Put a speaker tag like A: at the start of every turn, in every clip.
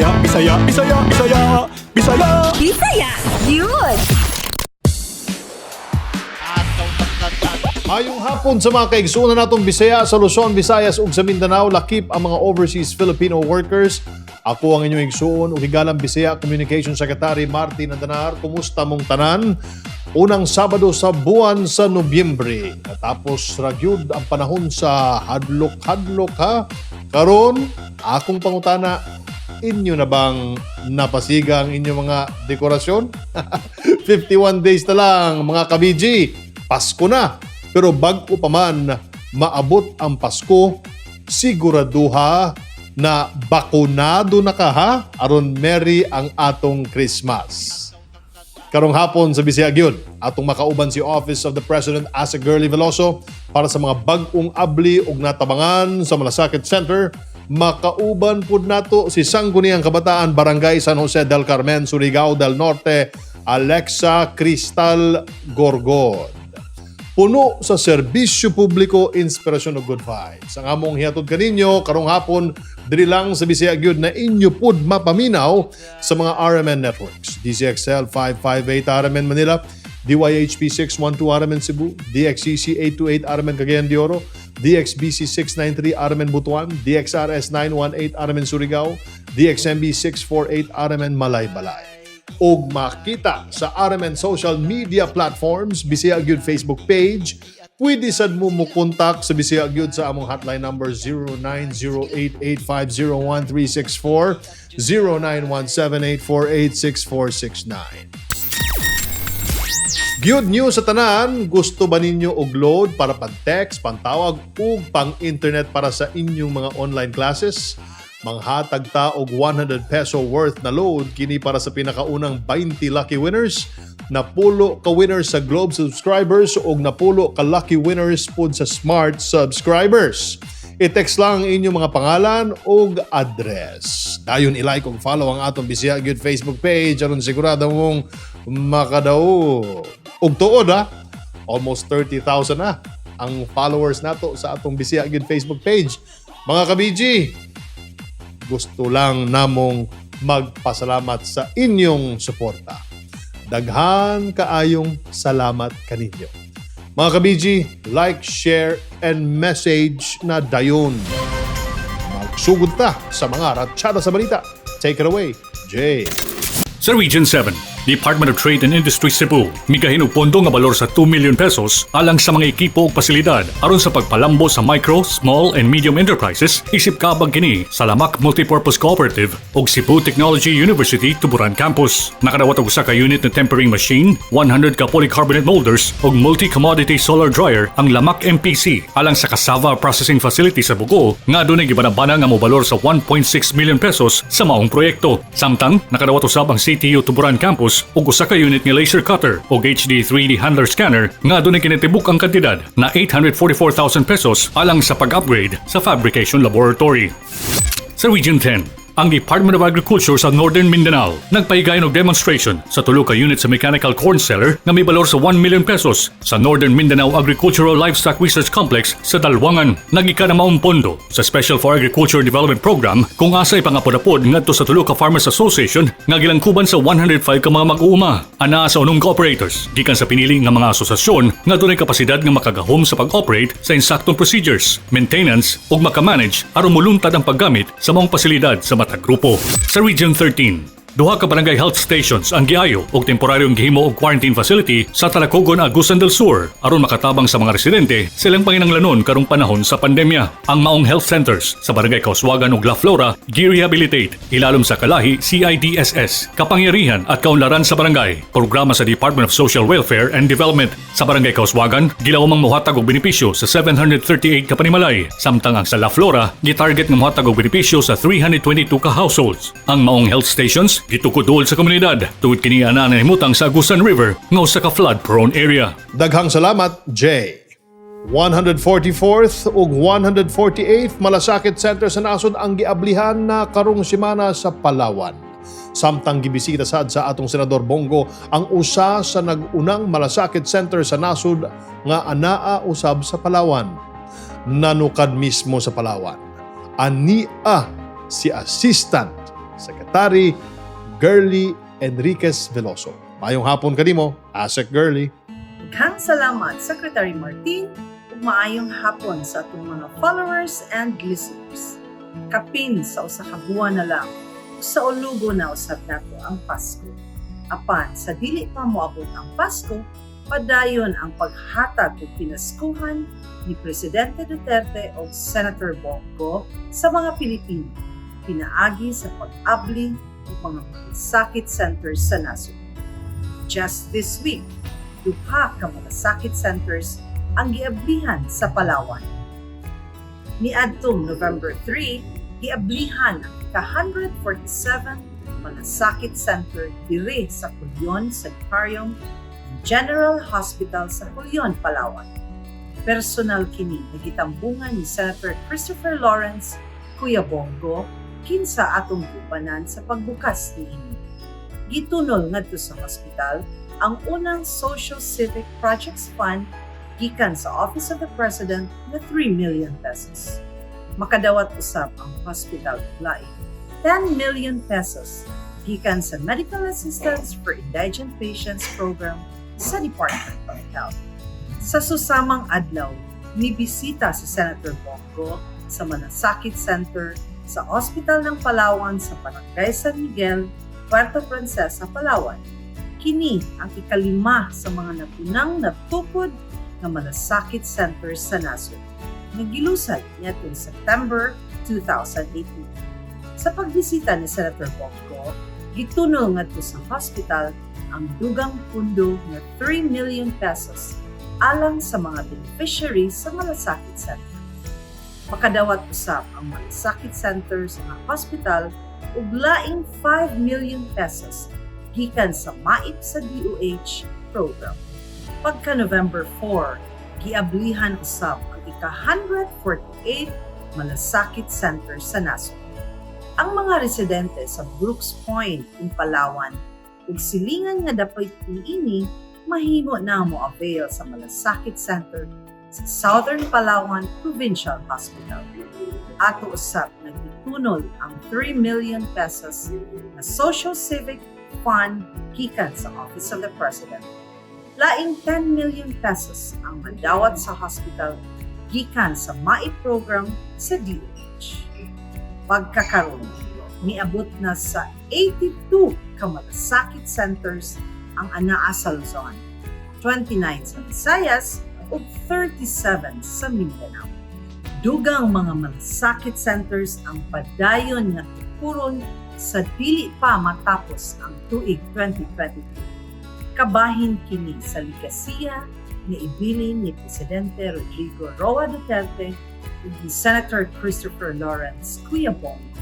A: Bisaya, Bisaya, Bisaya, Bisaya, Bisaya.
B: Bisaya, gyud!
C: Maayong hapon sa mga kaigsuonan natong Bisaya sa Luzon, Visayas ug sa Mindanao, lakip ang mga overseas Filipino workers. Ako ang inyong igsuon ug higalang Bisaya Communication Secretary Martin Andanar. Kumusta mong tanan? Unang Sabado sa buwan sa Nobyembre. Natapos ra gyud ang panahon sa hadlok-hadlok, ha. Karon, akong pangutana, inyo na bang napasiga ang inyong mga dekorasyon? 51 days na lang, mga kabiji. Pasko na. Pero bago pa man maabot ang Pasko, siguraduha na bakunado na ka, ha, aron merry ang atong Christmas. Karong hapon sa Bisaya gyud, atong makauban si Office of the President Asa Girlie Veloso para sa mga bag-ong abli ug natabangan sa Malasakit Center. Makauban pud nato si Sangguniang Kabataan Barangay San Jose del Carmen, Surigao del Norte, Alexa Cristal Gorgon. Puno sa serbisyo publiko, inspirasyon ug good vibes ang among hihatod kaninyo karong hapon diri lang sa Bisaya gyud na inyo pud mapaminaw sa mga RMN networks. DZXL 558 RMN Manila, DYHP 612 RMN Cebu, DXCC 828 RMN Cagayan de Oro, DXBC 693 RMN Butuan, DXRS 918 RMN Surigao, DXMB 648 RMN Malaybalay ug makita sa RMN social media platforms, Bisaya Gyud Facebook page. Pwede sad mo mo contact sa Bisaya Gyud sa among hotline number 0908-850-1364, 0917-848-6469. Good news sa tanan, gusto ba ninyo og load para pang-text, pantawag ug pang-internet para sa inyong mga online classes? Manghatag ta og 100 peso worth na load kini para sa pinakaunang 20 lucky winners, napulo ka winners sa Globe subscribers ug napulo ka lucky winners pud sa Smart subscribers. I-text lang ang inyong mga pangalan ug address. Dayon i-like ug follow ang atong Bisaya Gyud Facebook page aron sigurado mong makadaog. Ug tuod ha, almost 30,000 na ang followers nato sa atong Bisaya Gyud Facebook page. Mga kabiji, gusto lang namong magpasalamat sa inyong suporta. Daghan kaayong salamat kaninyo. Mga kabiji, like, share, and message na dayon. Magsugod ta sa mga ratsada sa balita. Take it away, Jay.
D: Sa Region 7, Department of Trade and Industry Cebu, migahin og pondo nga balor sa 2 million pesos alang sa mga ekipo ug pasilidad aron sa pagpalambo sa micro, small and medium enterprises isip kaabag kini sa Lamac Multipurpose Cooperative ug Cebu Technology University Tuburan Campus. Nakadawat og usa ka unit na tempering machine, 100 ka polycarbonate molders ug multi-commodity solar dryer ang Lamac MPC alang sa cassava processing facility sa Bogo nga adunay gibanabana nga mobalor sa 1.6 million pesos sa maong proyekto. Samtang nakadawat usab ang CTU Tuburan Campus og usa ka unit nga laser cutter ug HD 3D handler scanner nga adunay kinatibuk ang kantidad na 844,000 pesos alang sa pag-upgrade sa fabrication laboratory. Sa Region 10, ang Department of Agriculture sa Northern Mindanao nagpahigayon og demonstration sa tulo ka unit sa mechanical corn sheller nga may balor sa 1 million pesos sa Northern Mindanao Agricultural Livestock Research Complex sa Dalwangan. Nagika na maong pondo sa Special for Agriculture Development Program kung asa ipangapod-apod ngadto sa tulo ka Farmers Association nga gilangkuban sa 105 ka mga mag-uuma. Anaa sa unom ka operators gikan sa pinili nga mga asosasyon nga dunay kapasidad nga makagahom sa pag-operate sa insaktong procedures, maintenance ug makamanage aron moluntad ang paggamit sa maong pasilidad sa matag grupo. Sa Region 13, duha ka barangay health stations ang giayo og temporaryong gihimo og quarantine facility sa Talacogon, Agusan del Sur aron makatabang sa mga residente sa ilang panginanglanon karong panahon sa pandemya. Ang maong health centers sa Barangay Kauswagan ug La Flora gi-rehabilitate ilalom sa Kalahi CIDSS, kapangyarihan at kaunlaran sa barangay, programa sa Department of Social Welfare and Development. Sa Barangay Kauswagan, gilawomang mohatag og benepisyo sa 738 ka panimalay, samtang ang sa La Flora gitarget nga mohatag og benepisyo sa 322 ka households. Ang maong health stations gitukod duol sa komunidad tungod kini ana nahimutang sa Agusan River nga usa ka flood-prone area.
C: Daghang salamat, Jay. 144th ug 148th Malasakit Center sa nasod ang giablihan na karong semana sa Palawan. Samtang gibisita sad sa atong Senador Bong Go ang usa sa nag-unang Malasakit Center sa nasod nga anaa usab sa Palawan. Nanukad mismo sa Palawan. Ania si Assistant Secretary Girlie Enriquez Veloso. Maayong hapon kanimo, Asec Girlie.
E: Daghang salamat, Secretary Martin, ug maayong hapon sa atong mga followers and listeners. Kapin sa usa ka buwan na lang, ug saulugo na usab nato ang Pasko. Apan sa dili pa moabot ang Pasko, padayon ang paghatag og pinaskuhan ni Presidente Duterte ug Senator Bong Go sa mga Pilipino pinaagi sa pag-abli og mga malasakit centers sa nasod. Just this week, duha ka malasakit centers ang giablihan sa Palawan. Niadtong November 3, giablihan ang ika-147 Malasakit Center diri sa Culion Sanitarium and General Hospital sa Culion, Palawan. Personal kini nga gitambungan ni Senator Christopher Lawrence Kuya Bong Go, kinsa atong giubanan sa pagbukas niini. Gitunol ngadto sa hospital ang unang Social Civic Projects Fund gikan sa Office of the President na 3 million pesos. Makadawat usab ang hospital og laing 10 million pesos gikan sa Medical Assistance for Indigent Patients Program sa Department of Health. Sa susamang adlaw, nibisita si Senator Bong Go sa Malasakit Center sa Ospital ng Palawan sa Barangay San Miguel, Puerto Princesa, Palawan. Kini ang ikalima sa mga napunang natukod nga malasakit centers sa nasod nga gilusad niadtong September 2018. Sa pagbisita ni Senator Bong Go, gitunol ngadto sa hospital ang dugang pundo nga 3 million pesos alang sa mga beneficiaries sa Malasakit Center. Makadawat usab ang Malasakit Center sa mga hospital og laing 5 million pesos gikan sa MAIP sa DOH program. Pagka November 4, giablihan usab ang ika-148 Malasakit Center sa nasod. Ang mga residente sa Brooke's Point in Palawan ug silingan nga dapit niini mahimo na mo avail sa Malasakit Center sa Southern Palawan Provincial Hospital. Ato usab nga gitunol ang 3 million pesos na Social Civic Fund gikan sa Office of the President. Laing 10 million pesos ang madawat sa hospital gikan sa MAIP program sa DOH. Pagkakaroon, miabot na sa 82 ka malasakit centers ang anaa sa Luzon, 29 sa Visayas ug 37 sa Mindanao. Dugang mga malasakit centers ang padayon nga tukuron sa dili pa matapos ang tuig 2022. Kabahin kini sa ligasiya nga ibilin ni Presidente Rodrigo Roa Duterte ug ni Senator Christopher Lawrence Kuya Bong Go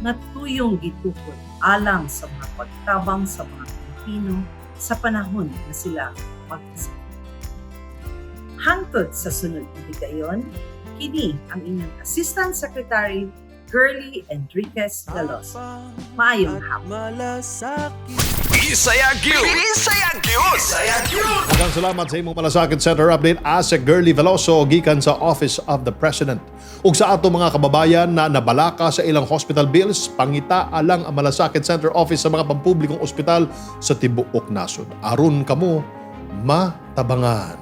E: nga tuyong gitukod alang sa mga pagtabang sa mga Pilipino sa panahon na sila magkasakit. Hangtod sa sunod na higayon, kini ang inyong Assistant Secretary Girlie Enriquez Veloso. Maayong hapon.
A: Bisaya gyud. Bisaya gyud. Bisaya gyud.
C: Daghang salamat sa imong Malasakit Center update, Asec Girlie Veloso, gikan sa Office of the President. Ug sa ato mga kababayan na nabalaka sa ilang hospital bills, pangita lang ang Malasakit Center Office sa mga pampublikong ospital sa tibuok nasod. Aron kamo matabangan.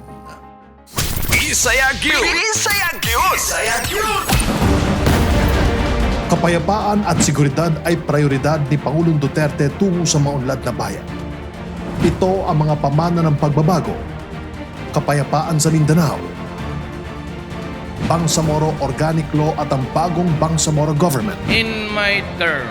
A: Bisaya gyud. Bisaya gyud. Bisaya gyud.
C: Kapayapaan at seguridad ay prioridad ni Pangulong Duterte tungo sa maunlad na bayan. Ito ang mga pamana ng pagbabago. Kapayapaan sa Mindanao, Bangsamoro Organic Law at ang bagong Bangsamoro Government.
F: In my term,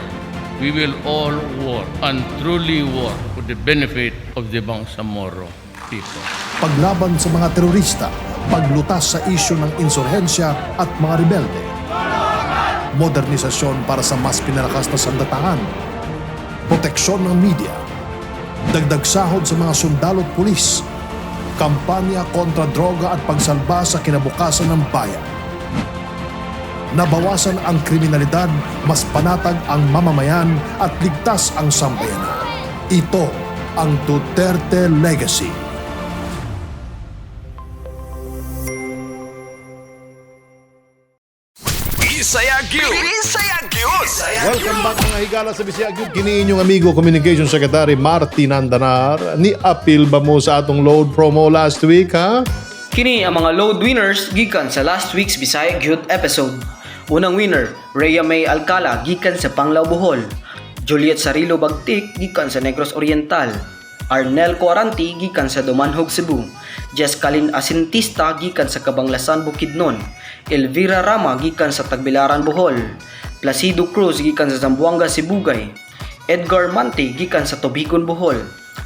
F: we will all work and truly work for the benefit of the Bangsamoro people.
C: Paglaban sa mga terorista, paglutas sa isyu ng insurhensya at mga rebelde. Modernisasyon para sa mas pinalakas na sandatahan. Proteksyon ng media. Dagdag sahod sa mga sundalo at pulis. Kampanya kontra droga at pagsalba sa kinabukasan ng bayan. Nabawasan ang kriminalidad, mas panatag ang mamamayan at ligtas ang sambayanan. Ito ang Duterte Legacy.
A: Bisaya gyud. Bisaya gyud. Bisaya
C: Welcome back, mga higala, sa Bisaya Gyud. Kini inyong amigo, Communication Secretary Martin Andanar. Ni apil ba mo sa atong load promo last week, ha?
G: Kini ang mga load winners gikan sa last week's Bisaya Gyud episode. Unang winner, Rhea May Alcala gikan sa Panglao, Bohol. Juliet Sarilo Bagtik gikan sa Negros Oriental. Arnel Cuaranti gikan sa Dumanjug, Cebu. Jescalin Asintista gikan sa Kabanglasan, Bukidnon. Elvira Rama gikan sa Tagbilaran, Bohol. Placido Cruz gikan sa Zamboanga, Sibugay. Edgar Mante gikan sa Tobicon, Bohol.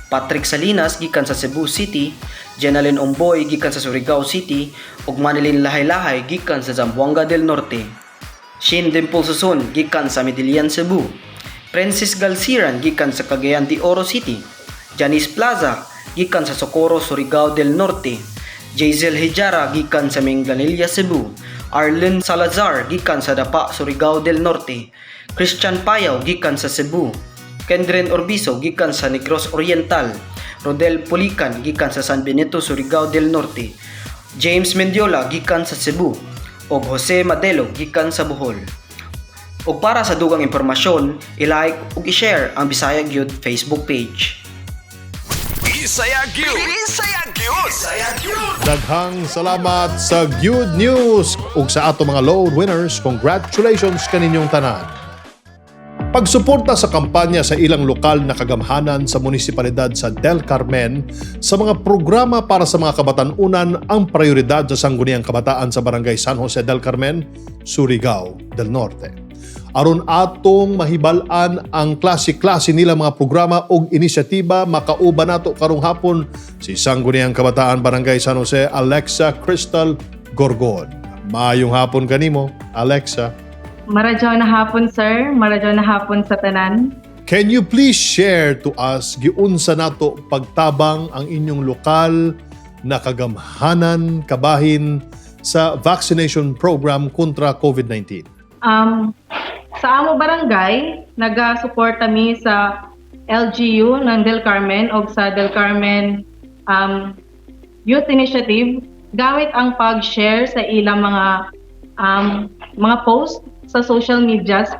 G: Patrick Salinas gikan sa Cebu City, Jenalyn Omboy gikan sa Surigao City ug Manilyn Lahay-Lahay gikan sa Zamboanga del Norte. Shane Dimple Susun gikan sa Medellin, Cebu. Princess Galsiran gikan sa Cagayan de Oro City. Janice Plaza gikan sa Socorro, Surigao del Norte. Jazel Hijara gikan sa Minglanilla, Cebu. Arlen Salazar gikan sa Dapa, Surigao del Norte. Christian Payaw gikan sa Cebu. Kendren Orbiso gikan sa Negros Oriental. Rodel Pulican gikan sa San Benito, Surigao del Norte. James Mendiola gikan sa Cebu ug Jose Madelo gikan sa Bohol. Ug para sa dugang impormasyon, i-like ug i-share ang Bisaya Gyud Facebook page.
A: Bisaya Gyud. Bisaya Gyud. Bisaya Gyud.
C: Daghang salamat sa good news ug sa ato mga load winners. Congratulations kaninyong tanan. Pagsuporta sa kampanya sa ilang lokal na kagamhanan sa munisipalidad sa Del Carmen sa mga programa para sa mga kabatan-unan ang prioridad sa Sangguniang Kabataan sa Barangay San Jose del Carmen, Surigao del Norte. Aron atong mahibal-an ang klase-klase nila mga programa ug inisyatiba, makauban nato karong hapon si Sangguniang Kabataan Barangay San Jose, Alexa Crystal Gorgon. Maayong hapon kanimo, Alexa.
H: Maradyo na hapon, sir. Maradyo na hapon sa tanan.
C: Can you please share to us giunsa nato pagtabang ang inyong lokal na kagamhanan kabahin sa vaccination program kontra COVID-19?
H: Sa amo barangay, naga-suporta mi sa LGU ng Del Carmen o sa Del Carmen Youth Initiative gamit ang pag-share sa ilang mga post sa social medias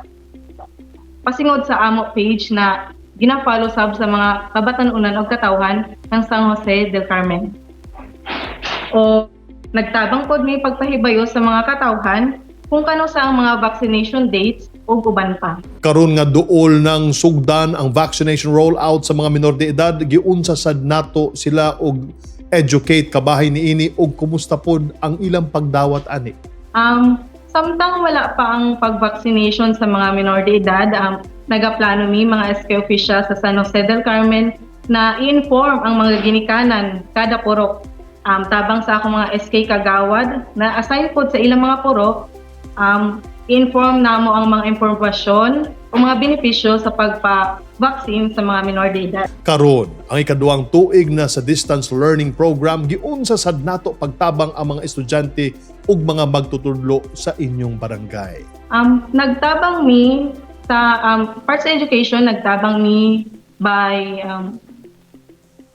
H: pasingod sa amo page na gina-follow sab sa mga kabatan-unan og katawhan ng San Jose del Carmen. O nagtabang pod mi pagpahibayo sa mga katawhan kung kano sa ang mga vaccination dates ug uban pa.
C: Karon nga duol ng sugdan ang vaccination rollout sa mga minor de edad, giunsa sad nato sila og educate kabahin niini ug kumusta pod ang ilang pagdawat ani?
H: Samtang wala pa ang pag-vaccination sa mga minor de edad, nagaplano mi mga SK official sa San Jose del Carmen na i-inform ang mga ginikanan kada purok. Tabang sa akong mga SK kagawad na assign pod sa ilang mga purok, inform namo ang mga impormasyon o mga benepisyo sa pagpa-vaccine sa mga minor de edad.
C: Karon, ang ikaduhang tuig na sa distance learning program, giunsa sad nato pagtabang ang mga estudyante ug mga magtutudlo sa inyong barangay?
H: Nagtabang mi sa parts education, nagtabang mi by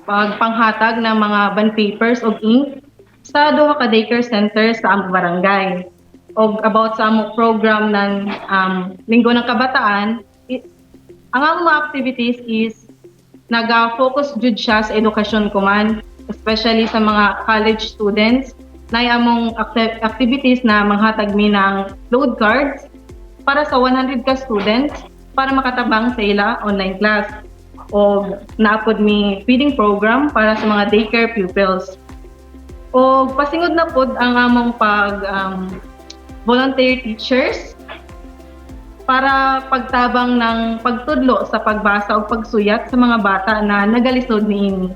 H: pagpanghatag ng mga bond papers o ink sa duha ka daycare center sa among barangay. Og about sa among program ng Linggo ng Kabataan, ang among mga activities is naga-focus jud siya sa edukasyon kuman, especially sa mga college students. Nay among activities na manghatag mi ng load cards para sa 100 ka students para makatabang sa ila online class. O naapod mi feeding program para sa mga daycare pupils. O pasingod na pod ang among pag volunteer teachers para pagtabang ng pagtudlo sa pagbasa o pagsuyat sa mga bata na nagalisod niini.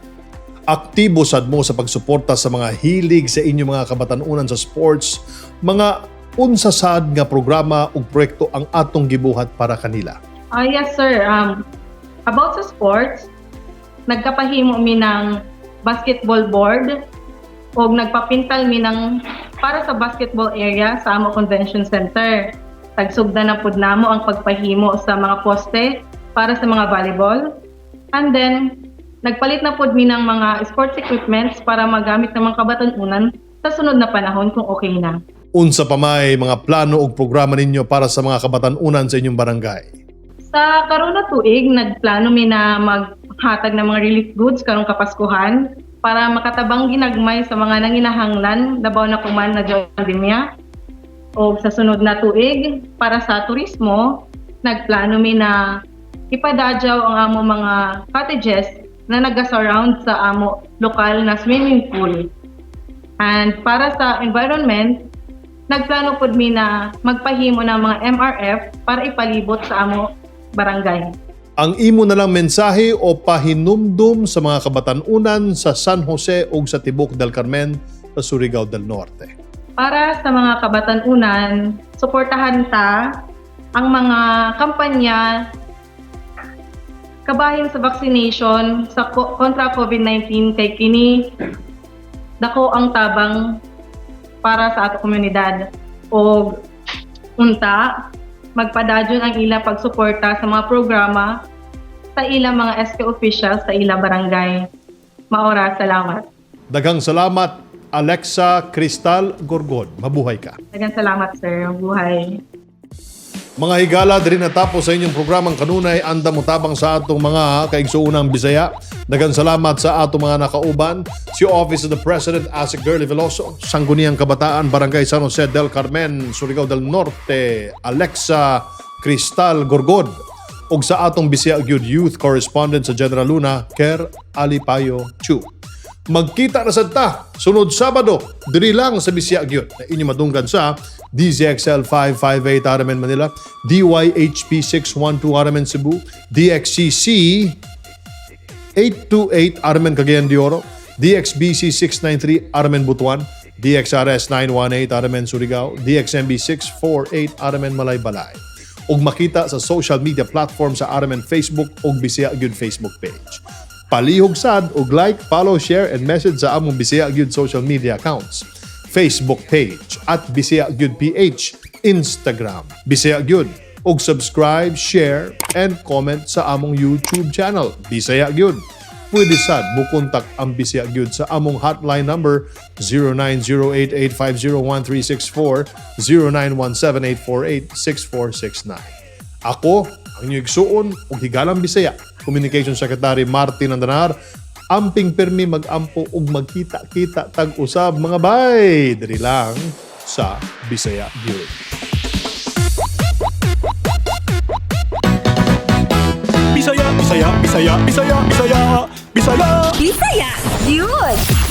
C: Aktibo sad mo sa pagsuporta sa mga hilig sa inyong mga kabatanunan sa sports, mga unsa sad nga programa ug proyekto ang atong gibuhat para kanila?
H: Ah, yes, sir. About sa sports, nagkapahimo mi ng basketball board o nagpapintal mi ng para sa basketball area sa amo convention center. Tagsugda na pud namo ang pagpahimo sa mga poste para sa mga volleyball. And then, nagpalit na pud mi ng mga sports equipments para magamit ng mga kabatanunan sa sunod na panahon kung okay na.
C: Unsa pa may mga plano ug programa ninyo para sa mga kabatanunan sa inyong barangay?
H: Sa karon na tuig, nagplano mi na maghatag ng mga relief goods karong Kapaskuhan para makatabang ginagmay sa mga nanginahanglan labaw na kuman na pandemya. O sa sunod na tuig, para sa turismo, nagplano mi na ipadadyaw ang amo mga cottages na naga-surround sa amo lokal na swimming pool. And para sa environment, nagplano pud mi na magpahimo ng mga MRF para ipalibot sa amo barangay.
C: Ang imo na lang mensahe o pahinumdum sa mga kabatanunan sa San Jose ug sa Tibok del Carmen sa Surigao del Norte.
H: Para sa mga kabatanunan, suportahan ta ang mga kampanya kabahin sa vaccination sa kontra COVID-19 kay kini dako ang tabang para sa ato komunidad og unta magpadadyon ang ila pagsuporta sa mga programa sa ilang mga SK officials sa ila barangay. Maora, salamat.
C: Daghang salamat, Alexa Cristal Gorgon. Mabuhay ka.
H: Daghang salamat, sir. Buhay.
C: Mga higala, diri natapos sa inyong programang kanunay andam tabang sa atong mga kaigsuunang Bisaya. Daghang salamat sa atong mga nakauban, si Office of the President Asec Girlie Veloso, Sangguniang Kabataan, Barangay San Jose del Carmen, Surigao del Norte, Alexa Cristal Gorgod, ug sa atong Bisaya Gyud Youth Correspondent sa General Luna, Ker Alipayo Chu. Magkita na sad ta sunod Sabado diri lang sa Bisaya gyud na inyo madunggan sa DZXL 558 RMN Manila, DYHP 612 RMN Cebu, DXCC 828 RMN Cagayan de Oro, DXBC 693 RMN Butuan, DXRS 918 RMN Surigao, DXMB 648 RMN Malaybalay. Ug makita sa social media platform sa RMN Facebook ug Bisaya Gyud Facebook page. Palihog sad og like, follow, share and message sa among Bisaya Gyud social media accounts. Facebook page @BisayaGyudPH, Instagram Bisaya Gyud ug subscribe, share and comment sa among YouTube channel Bisaya Gyud. Pwede sad mukontak ang Bisaya Gyud sa among hotline number 0908-850-1364, 0917-848-6469. Ako, ang inyong igsuon ug higalang Bisaya, Communication Secretary Martin Andanar, amping permi mag-ampo ug magkita-kita tag-usab, mga bay, diri lang sa Bisaya Gyud.
I: Bisaya, Bisaya, Bisaya, Bisaya, Bisaya, Bisaya.
B: Bisaya, yun!